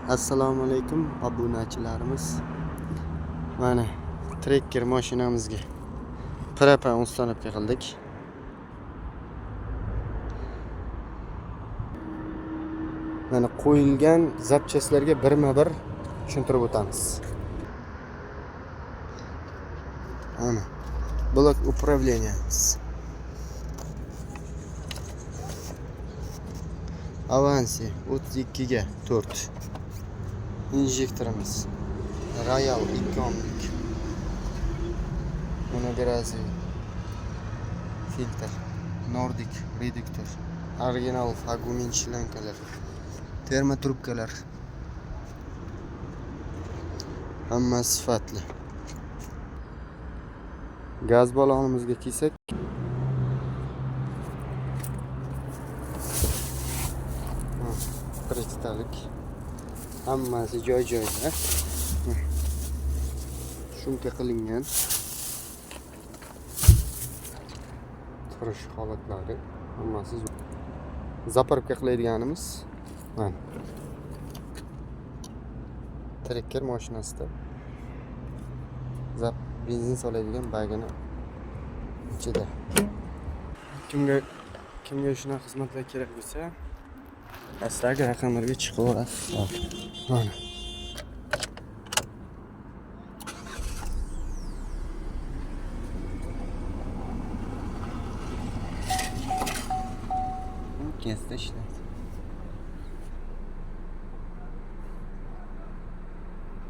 Assalomu alaykum obunachilarimiz. Mana Trekker mashinamizga propan установка qildik. Mana qo'yilgan запчасть larga birma-bir tushuntirib o'tamiz. Ana блок управления miz. Avansi 32 ga 4. Injektorimiz Royal 2 ohmlik. Monograziy filtr, Nordic reduktor, original Fagumin shlankalar, termotrubkalar. Hammasi sifatli. Gaz balonimizga kelsak, birinchitalik hammasi joy joyida, shumka qilingan, turish holatlari hammasi. Заправка qiladiganimiz mana Trekker mashinasida zap benzin soladigan bagini ichida. Kimga shunaqa xizmatlar kerak bo'lsa, pastdagi raqamlarga chiqaverasiz. Mana kesdi ishlar.